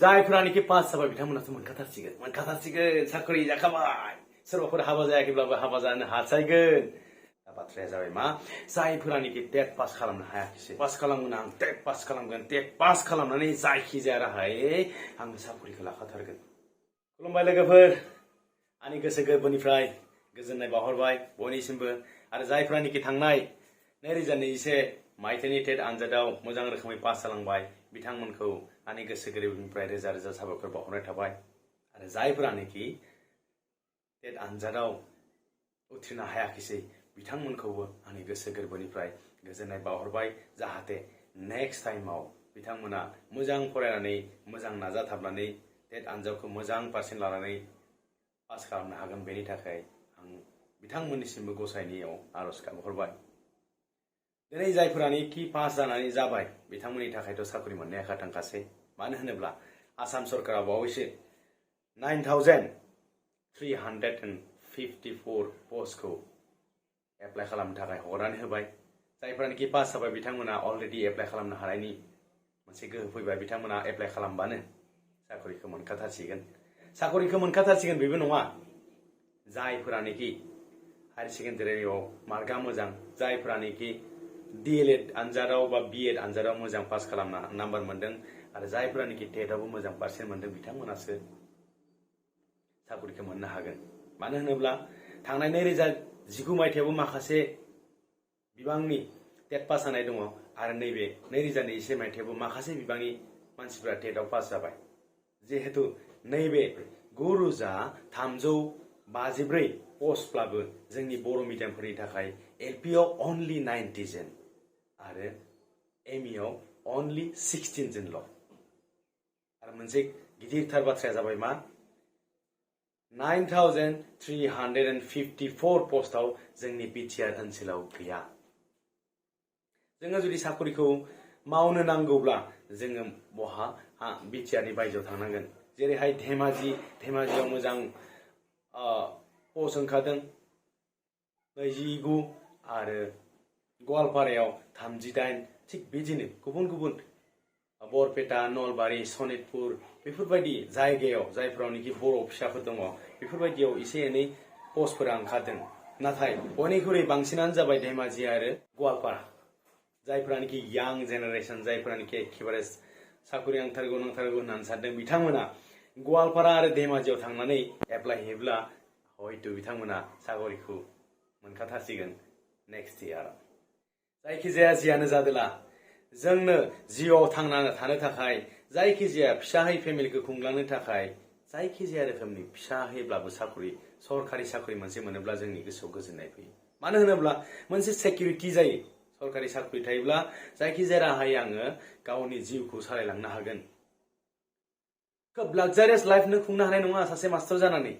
जायफोरानोखि pass जाबाय बिथांमोनाथ' मोनखाथारसिगोन साख्रि जाखाबाय सोरबाफोर हाबा जायाखैब्लाबो हाबा जानो हासायगोन दा बाथ्राया जाबाय मा जायफोरानोखि टेट पास खालामनो हायाखिसै पास खालामगोन आं टेट पास खालामगोन टेट पास खालामनानै जायखिजाया राहायै आं साख्रिखौ लाखाथारगोन खुलुमबाय लोगोफोर आंनि गोसो गोरबोनिफ्राय गोजोननाय बावहरबाय बयनिसिमबो आरो जायफोरानोखि थांनाय 2021 मायथाइनि टेट आनजादाव मोजां रोखोमै पास जालांबाय बिथांमोनखौ आंनि गोसो गोरबोनिफ्राय रोजा रोजा साबायखर बावहरनाय थाबाय आरो जायफोरानोखि टेट आनजादाव उथ्रिनो हायाखिसै बिथांमोनखौबो आंनि गोसो गोरबोनिफ्राय गोजोननाय बावहरबाय जाहाथे नेक्स्ट टाइमाव बिथांमोना मोजां फरायनानै मोजां नाजाथाबनानै टेट आनजादखौ मोजां पारसेन्ट लानानै पास खालामनो हागोन बेनि थाखाय आं बिथांमोननिसिमबो गसाइनियाव आरज गाबहरबाय दिनै जायफोरानोखि पास जानानै जाबाय बिथांमोननि थाखायथ' साख्रि मोननाया खाथांखासै मानो होनोब्ला आसाम सरकारा बावैसो 9354 पस्टखौ एप्लाइ खालामनो थाखाय हगारनानै होबाय जायफोरानोखि पास जाबाय बिथांमोना अलरेडि एप्लाइ खालामनो हानायनि मोनसे गोहो फैबाय बिथांमोना एप्लाइ खालामबानो साख्रिखौ मोनखाथारसिगोन बेबो नङा जायफोरानोखि हायार सेकेन्डारियाव मार्कआ मोजां जायफोरानोखि DLED आनजादाव बा BEd आनजादाव मोजां पास खालामना नाम्बार मोनदों आरो जायफोरानोखि टेटआवबो मोजां पारसेन्ट मोनदों बिथांमोनासो साख्रिखौ मोननो हागोन मानो होनोब्ला थांनाय 2019 मायथाइयावबो माखासे बिबांनि टेट पास जानाय दङ आरो नैबे 2021 मायथाइयावबो माखासे बिबांनि मानसिफोरा टेटआव पास जाबाय जिहेतु नैबे 9354 पस्टब्लाबो जोंनि बर' मिडियामफोरनि थाखाय LPआव अनलि 90 जन आरो MEआव अनलि 16 जनल' आरो मोनसे गिदिरथार बाथ्राया जाबाय मा 9354 पस्टआव जोंनि BTR ओनसोलाव गैया जोङो जुदि साख्रिखौ मावनो नांगौब्ला जोङो बहा BTRनि बायजोआव थांनांगोन जेरैहाय धेमाजियाव मोजां पस्ट ओंखारदों 29 आरो गवालपारायाव 38 थिग बिदिनो गुबुन बरपेटा नलबारि सनितपुर बेफोरबायदि जायगायाव जायफोरावनोखि बर' फिसाफोर दङ बेफोरबायदियाव एसे एनै पस्टफोरा ओंखारदों नाथाय बयनिख्रुइ बांसिनानो जाबाय धेमाजि आरो गवालपारा जायफोरानोखि यां जेनेरेसन जायफोरानोखि एखेबारे साख्रि नांथारगौ होननानै सानदों बिथांमोना गवालपारा आरो धेमाजियाव थांनानै एप्लाइ हैब्ला हयथ' बिथांमोना साख्रिखौ मोनखाथारसिगोन नेक्स्ट इयार जायखिजाया जियानो जादोला जोंनो जिउआव थांनानै थानो थाखाय जायखिजाया फिसाहै फेमिलिखौ खुंलांनो थाखाय जायखिजाया रोखोमनि फिसाहैब्लाबो सरकारि साख्रि मोनसे मोनोब्ला जोंनि गोसोआव गोजोननाय फैयो मानो होनोब्ला मोनसे सिकिउरिटि जायो सरकारि साख्रि थायोब्ला जायखिजाया राहायै आङो गावनि जिउखौ सालायलांनो हागोन खोब लाक्जारियास लाइफ नों खुंनो हानाय नङा सासे मास्टार जानानै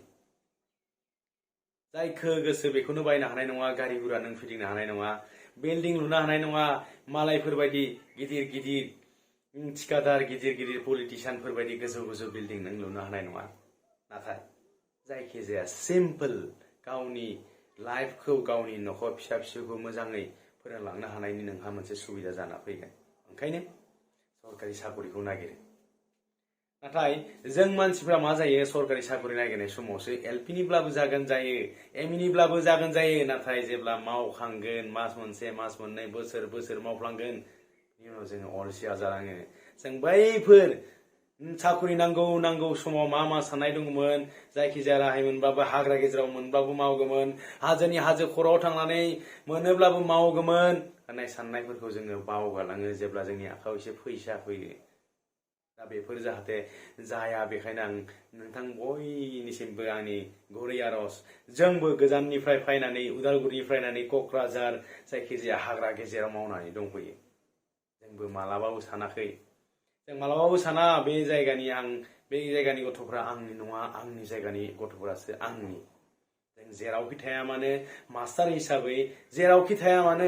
जायखौ गोसो बेखौनो बायनो हानाय नङा गारि गुरा नों फिदिंनो हानाय नङा बिल्डिं लुनो हानाय नङा मालायफोरबायदि गिदिर थिकादार गिदिर पलिटिशियानफोरबायदि गोजौ बिल्डिं नों लुनो हानाय नङा नाथाय जायखिजाया सिम्पल गावनि लाइफखौ गावनि न'खर फिसा-फिसौखौ मोजाङै फोरोंलांनो हानायनि नोंहा मोनसे सुबिदा जाना फैगोन ओंखायनो सरकारि साख्रिखौ नागिरो नाथाय जों मानसिफ्रा मा जायो सरकारि साख्रि नागिरनाय समावसो LPनिब्लाबो जागोन जायो MEनिब्लाबो जागोन जायो नाथाय जेब्ला मावखांगोन मास मोनसे मास मोननै बोसोर मावफ्लांगोन बिनि उनाव जोङो अलसिया जालाङो जों बैफोर साख्रि नांगौ समाव मा साननाय दंमोन जायखिजाया राहाय मोनबाबो हाग्रा गेजेराव मोनबाबो मावगौमोन हाजो खर'आव थांनानै मोनोब्लाबो मावगौमोन होननाय साननायफोरखौ जोङो बावगारलाङो जेब्ला जोंनि आखायाव एसे फैसा फैयो दा बेफोर जाहाथे जाया बेखायनो आं नोंथां बयनिसिमबो आंनि गुरै आरज जोंबो गोजाननिफ्राय फैनानै उदालगुरिनिफ्राय फैनानै क'क्राझार जायखिजाया हाग्रा गेजेराव मावनानै दंफैयो जोंबो मालाबाबो साना बे जायगानि गथ'फोरा आंनि नङा आंनि जायगानि गथ'फोरासो आंनि जों जेरावखि थाया मानो मास्टार हिसाबै जेरावखि थाया मानो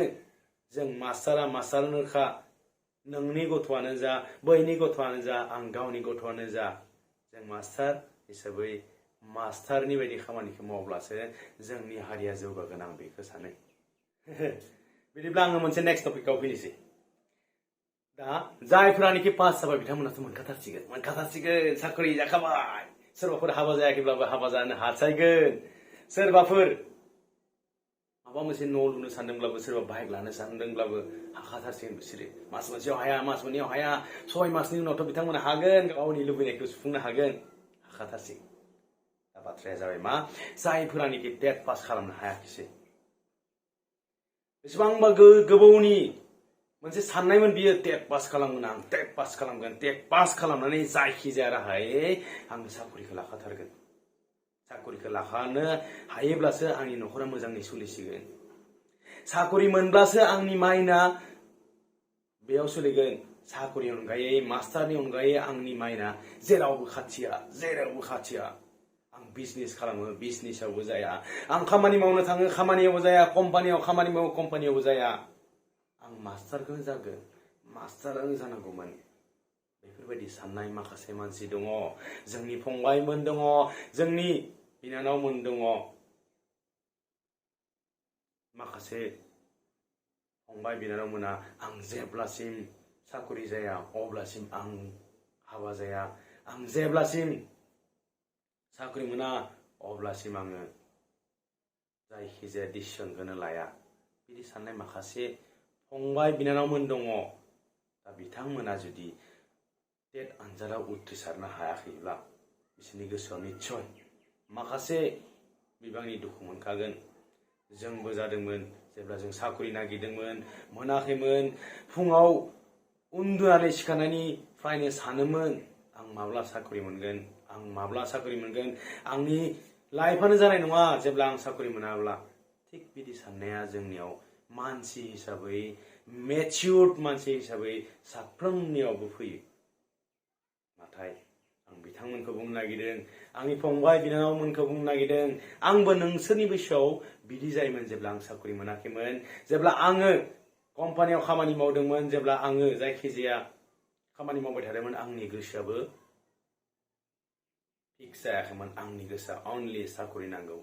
जों मास्टारनोखा नोंनि गथ'आनो जा बैनि गथ'आनो जा आं गावनि गथ'आनो जा जों मास्टार हिसाबै मास्टारनि बायदि खामानिखौ मावब्लासो जोंनि हारिया जौगागोन आं बेखौ सानो बिदिब्ला आङो मोनसे नेक्स्ट टपिकआव फैनोसै दा जायफोरानोखि पास जाबाय बिथांमोनाथ' मोनखाथारसिगोन साख्रि जाखाबाय सोरबाफोर हाबा जायाखैब्लाबो हाबा जानो हासायगोन सोरबाफोर माबा मोनसे न' लुनो सानदोंब्लाबो सोरबा बाइक लानो सानदोंब्लाबो हाखाथारसिगोन बिसोरो मास मोनसेयाव हाया मास मोननैयाव हाया 6 मासनि उनावथ' बिथांमोना हागोन गावनि लुबैनायखौ सुफुंनो हागोन हाखाथारसिगोन दा बाथ्राया जाबाय मा जायफोरानोखि टेट पास खालामनो हायाखिसै बेसेबांबा गोबावनि मोनसे साननायमोन बियो टेट पास खालामगोन आं टेट पास खालामगोन टेट पास खालामनानै जायखिजाया राहायै आं साख्रिखौ लाखाथारगोन साख्रिखौ लाखानो हायोब्लासो आंनि न'खरा मोजाङै सोलिसिगोन साख्रि मोनब्लासो आंनि माइना बेयाव सोलिगोन साख्रिनि अनगायै मास्टारनि अनगायै आंनि माइना जेरावबो खाथिया आं बिजनेस खालामो बिजनेसावबो जाया आं खामानि मावनो थाङो खामानियावबो जाया कम्पानियाव खामानि मावो कम्पानियावबो जाया आं मास्टारखौनो जागोन मास्टारानो जानांगौमोन बेफोरबायदि साननाय माखासे मानसि दङ जोंनि फंबायमोन दङ जोंनि बिनानावमोन दङ माखासे फंबाय बिनानावमोना आं जेब्लासिम साख्रि जाया अब्लासिम आं हाबा जाया आं जेब्लासिम साख्रि मोना अब्लासिम आङो जायखिजाया डिसिसनखौनो लाया बिदि साननाय माखासे फंबाय बिनानावमोन दङ दा बिथांमोना जुदि टेट आनजादाव उथ्रिसारनो हायाखैब्ला बिसोरनि गोसोआव निस्सय माखासे बिबांनि दुखु मोनखागोन जोंबो जादोंमोन जेब्ला जों साख्रि नागिरदोंमोन मोनाखैमोन फुङाव उन्दुनानै सिखारनायनिफ्रायनो सानोमोन आं माब्ला साख्रि मोनगोन आंनि लाइफआनो जानाय नङा जेब्ला आं साख्रि मोनाब्ला थिग बिदि साननाया जोंनियाव मानसि हिसाबै मेच्युर्ड मानसि हिसाबै साफ्रोमनियावबो फैयो नाथाय आं बिथांमोनखौ बुंनो नागिरदों आंनि फंबाय बिनानावमोनखौ बुंनो नागिरदों आंबो नोंसोरनि बैसोआव बिदि जायोमोन जेब्ला आं साख्रि मोनाखैमोन जेब्ला आङो कम्पानियाव खामानि मावदोंमोन जेब्ला आङो जायखिजाया खामानि मावबाय थादोंमोन आंनि गोसोआबो फिक्स जायाखैमोन आंनि गोसोआ अनलि साख्रि नांगौ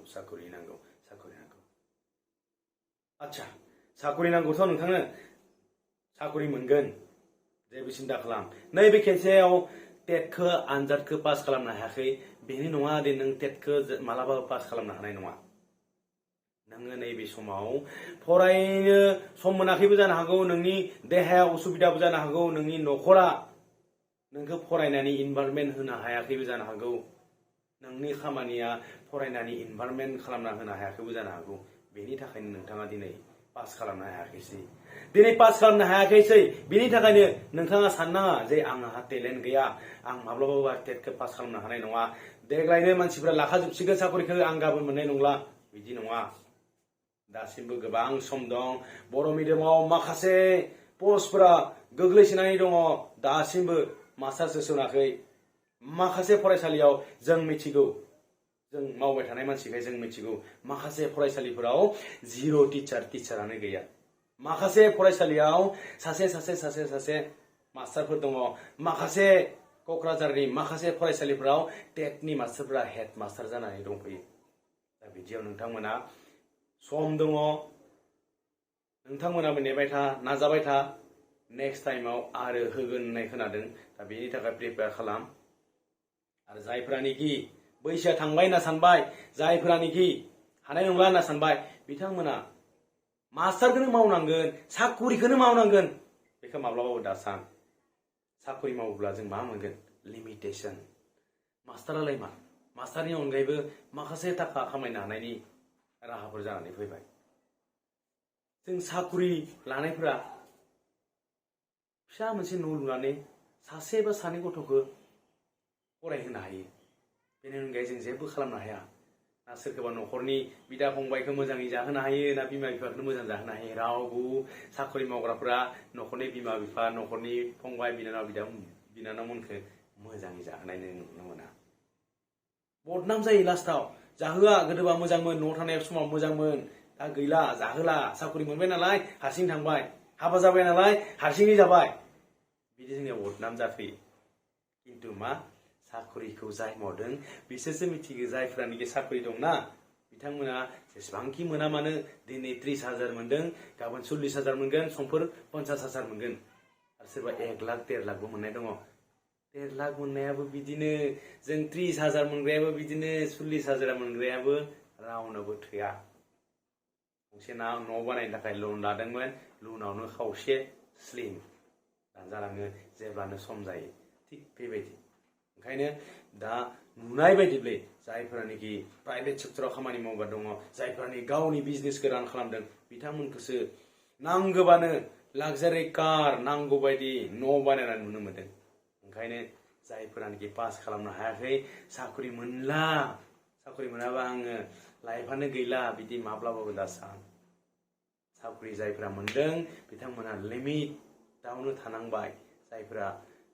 आच्छा साख्रि नांगौथ' नोंथांनो साख्रि मोनगोन जेबो सिन्था खालाम नैबे खेनसेयाव टेटखौ आनजादखौ पास खालामनो हायाखै बेनि नङा दे नों टेटखौ मालाबाबो पास खालामनो हानाय नङा नोङो नैबे समाव फरायनो सम मोनाखैबो जानो हागौ नोंनि देहाया उसुबिदाबो जानो हागौ नोंनि न'खरा नोंखौ फरायनानै इनभारमेन्ट होनो हायाखैबो जानो हागौ नोंनि खामानिया फरायनानै इनभारमेन्ट खालामना होनो हायाखैबो जानो हागौ बेनि थाखायनो नोंथाङा दिनै पास खालामनो हायाखैसै बेनि थाखायनो नोंथाङा साननाङा जे आंहा टेलेन्ट गैया आं माब्लाबाबो टेटखौ पास खालामनो हानाय नङा देग्लायनो मानसिफ्रा लाखाजोबसिगोन साख्रिखौ आं गाबोन मोननाय नंला बिदि नङा दासिमबो गोबां सम दं बर' मिडियामाव माखासे पस्टफोरा गोग्लैसोनानै दङ दासिमबो मास्टार्स होसोनाखै माखासे फरायसालियाव जों मिथिगौ जों मावबाय थानाय मानसिखाय जों मिथिगौ माखासे फरायसालिफोराव जिर' टिचारानो गैया माखासे फरायसालियाव सासे मास्टारफोर दङ माखासे क'क्राझारनि माखासे फरायसालिफोराव टेटनि मास्टारफोरा हेड मास्टार जानानै दंफैयो दा बिदियाव नोंथांमोना सम दङ नोंथांमोनाबो नेबाय था नाजाबाय था नेक्स्ट टाइमाव आरो होगोन होननाय खोनादों दा बेनि थाखाय प्रिपेयार खालाम आरो जायफोरानोखि बैसोआ थांबाय होनना सानबाय जायफोरानोखि हानाय नंला होनना सानबाय बिथांमोना मास्टारखौनो मावनांगोन साख्रिखौनो मावनांगोन बेखौ माब्लाबाबो दासान साख्रि मावोब्ला जों मा मोनगोन लिमिटेसन मास्टारालाय मा मास्टारनि अनगायैबो माखासे थाखा खामायनो हानायनि राहाफोर जानानै फैबाय जों साख्रि लानायफोरा फिसा मोनसे न' लुनानै सासे बा सानै गथ'खौ फरायहोनो हायो बेनि अनगायै जों जेबो खालामनो हाया ना सोरखौबा न'खरनि बिदा फंबायखौ मोजाङै जाहोनो हायो ना बिमा बिफाखौ मोजां जाहोनो हायो रावबो साख्रि मावग्राफोरा न'खरनि बिमा बिफा न'खरनि फंबाय बिनानावमोनखौ मोजाङै जाहोनाय नुनो मोना बदनाम जायो लास्टाव जाहोआ गोदोबा मोजांमोन न'आव थानाय समाव मोजांमोन दा गैला जाहोला साख्रि मोनबाय नालाय हारसिं थांबाय हाबा जाबाय नालाय हारसिङै जाबाय बिदि जोंनियाव बदनाम जाफैयो खिन्थु मा साख्रिखौ जाय मावदों बिसोरसो मिथिगौ जायफ्रानोखि साख्रि दंना बिथांमोना जेसेबांखि मोना मानो दिनै 30,000 मोनदों गाबोन 40,000 मोनगोन समफोर 50,000 मोनगोन आरो सोरबा 1 लाख 1.5 लाखबो मोननाय दङ 1.5 लाख मोननायाबो बिदिनो जों 30,000 मोनग्रायाबो बिदिनो 40,000 मोनग्रायाबो रावनावबो थोआ गंसे न' बानायनो थाखाय लन लादोंमोन लनावनो खावसे स्लिम दानजालाङो जेब्लानो सम जायो थिग बेबायदि ओंखायनो दा नुनाय बायदिब्ला जायफोरानोखि प्राइभेट सेक्टराव खामानि मावग्रा दङ जायफोरानि गावनि बिजनेसखौ रान खालामदों बिथांमोनखौसो नांगौबानो लाक्जारि कार नांगौ बायदि न' बानायनानै नुनो मोनदों ओंखायनो जायफोरानोखि पास खालामनो हायाखै साख्रि मोनला साख्रि मोनाबा आङो लाइफआनो गैला बिदि माब्लाबाबो दा सान साख्रि जायफोरा मोनदों बिथांमोना लिमिटआवनो थानांबाय जायफोरा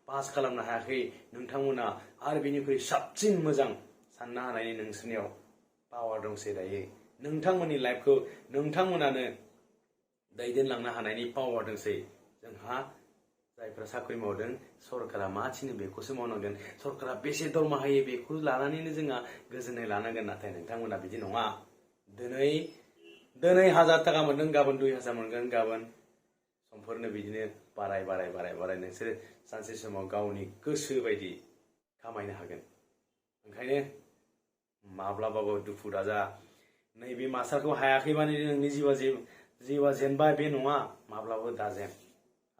पास खालामनो हायाखै नोंथांमोना आरो बेनिख्रुइ साबसिन मोजां साननो हानायनि नोंसोरनियाव पावार दंसै दायो नोंथांमोननि लाइफखौ नोंथांमोनानो दैदेनलांनो हानायनि पावार दंसै जोंहा जायफोरा साख्रि मावदों सरकारा मा थिनो बेखौसो मावनांगोन सरकारा बेसे दरमा होयो बेखौ लानानैनो जोंहा गोजोननाय लानांगोन नाथाय नोंथांमोना बिदि नङा दिनै 1,000 थाखा मोनदों गाबोन 2,000 मोनगोन गाबोन समफोरनो बिदिनो बाराय नोंसोर सानसे समाव गावनि गोसो बायदि खामायनो हागोन ओंखायनो माब्लाबाबो दुखु दाजा नैबे मास्टारखौ हायाखैबानो नोंनि जिउआ जेनबाय बे नङा माब्लाबो दाजेन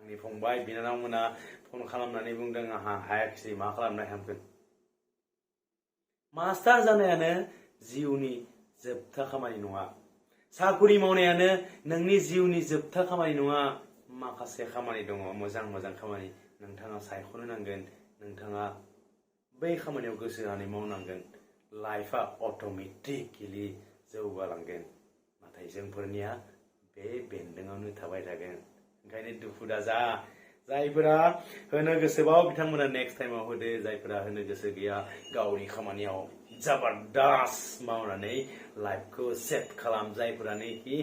आंनि फंबाय बिनानावमोना फन खालामनानै बुंदों आंहा हायाखिसै मा खालामनो हामगोन मास्टार जानायानो जिउनि जोबथा खामानि नङा साख्रि मावनायानो नोंनि जिउनि जोबथा खामानि नङा माखासे खामानि दङ मोजां खामानि नोंथाङा सायख'नो नांगोन नोंथाङा बै खामानियाव गोसो होनानै मावनांगोन लाइफआ अट'मेटिकलि जौगालांगोन नाथाय जोंफोरनिया बे बेन्दोंआवनो थाबाय थागोन ओंखायनो दुखु दाजा जायफोरा होनो गोसोबाव बिथांमोना नेक्स्ट टाइमाव होदो जायफोरा होनो गोसो गैया गावनि खामानियाव जबरदस्त मावनानै लाइफखौ सेट खालाम जायफोरानोखि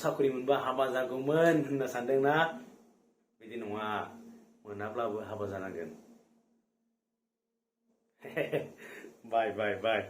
साख्रि मोनबा हाबा जागौमोन होनना सानदोंना बिदि नङा मोनाब्लाबो हाबा जानांगोन बाय